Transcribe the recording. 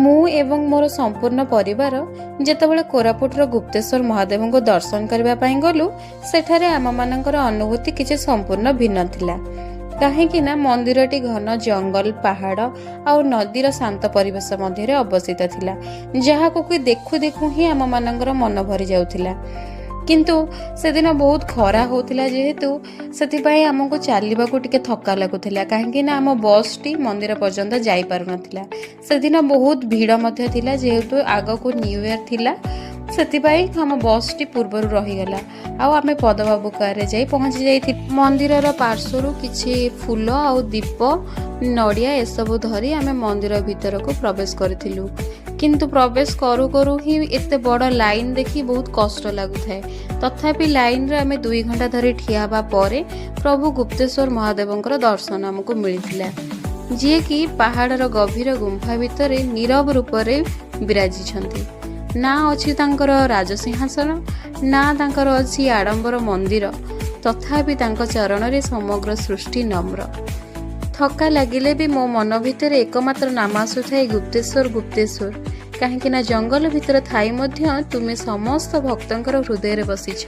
ମୁଁ ଏବଂ ମୋର ସମ୍ପୂର୍ଣ୍ଣ ପରିବାର ଯେତେବେଳେ କୋରାପୁଟର ଗୁପ୍ତେଶ୍ୱର ମହାଦେବଙ୍କୁ ଦର୍ଶନ କରିବା ପାଇଁ ଗଲୁ, ସେଠାରେ ଆମମାନଙ୍କର ଅନୁଭୂତି କିଛି ସମ୍ପୂର୍ଣ୍ଣ ଭିନ୍ନ ଥିଲା। କାହିଁକି ନା ମନ୍ଦିରଟି ଘନ ଜଙ୍ଗଲ, ପାହାଡ଼ ଆଉ ନଦୀର ଶାନ୍ତ ପରିବେଶ ମଧ୍ୟରେ ଅବସ୍ଥିତ ଥିଲା, ଯାହାକୁ କି ଦେଖୁ ଦେଖୁ ହିଁ ଆମମାନଙ୍କର ମନ ଭରି ଯାଉଥିଲା। କିନ୍ତୁ ସେଦିନ ବହୁତ ଖରା ହେଉଥିଲା ଯେହେତୁ, ସେଥିପାଇଁ ଆମକୁ ଚାଲିବାକୁ ଟିକେ ଥକ୍କା ଲାଗୁଥିଲା, କାହିଁକି ନା ଆମ ବସ୍ଟି ମନ୍ଦିର ପର୍ଯ୍ୟନ୍ତ ଯାଇପାରୁନଥିଲା। ସେଦିନ ବହୁତ ଭିଡ଼ ମଧ୍ୟ ଥିଲା, ଯେହେତୁ ଆଗକୁ ନ୍ୟୁ ଇୟର ଥିଲା। ସେଥିପାଇଁ ଆମ ବସ୍ଟି ପୂର୍ବରୁ ରହିଗଲା ଆଉ ଆମେ ପଦବାବୁ କାରରେ ଯାଇ ପହଞ୍ଚି ଯାଇଥିଲୁ। ମନ୍ଦିରର ପାର୍ଶ୍ୱରୁ କିଛି ଫୁଲ ଆଉ ଦୀପ, ନଡ଼ିଆ ଏସବୁ ଧରି ଆମେ ମନ୍ଦିର ଭିତରକୁ ପ୍ରବେଶ କରିଥିଲୁ। କିନ୍ତୁ ପ୍ରବେଶ କରୁ କରୁ ହିଁ ଏତେ ବଡ଼ ଲାଇନ୍ ଦେଖି ବହୁତ କଷ୍ଟ ଲାଗୁଥାଏ। ତଥାପି ଲାଇନ୍ରେ ଆମେ 2 ଘଣ୍ଟା ଧରି ଠିଆ ହେବା ପରେ ପ୍ରଭୁ ଗୁପ୍ତେଶ୍ୱର ମହାଦେବଙ୍କର ଦର୍ଶନ ଆମକୁ ମିଳିଥିଲା, ଯିଏକି ପାହାଡ଼ର ଗଭୀର ଗୁମ୍ଫା ଭିତରେ ନୀରବ ରୂପରେ ବିରାଜିଛନ୍ତି। ନା ଅଛି ତାଙ୍କର ରାଜସିଂହାସନ, ନା ତାଙ୍କର ଅଛି ଆଡ଼ମ୍ବର ମନ୍ଦିର। ତଥାପି ତାଙ୍କ ଚରଣରେ ସମଗ୍ର ସୃଷ୍ଟି ନମ୍ର। ଥକା ଲାଗିଲେ ବି ମୋ ମନ ଭିତରେ ଏକମାତ୍ର ନାମ ଆସୁଥାଏ, ଗୁପ୍ତେଶ୍ୱର, ଗୁପ୍ତେଶ୍ୱର। କାହିଁକି ନା ଜଙ୍ଗଲ ଭିତରେ ଥାଇ ମଧ୍ୟ ତୁମେ ସମସ୍ତ ଭକ୍ତଙ୍କର ହୃଦୟରେ ବସିଛ।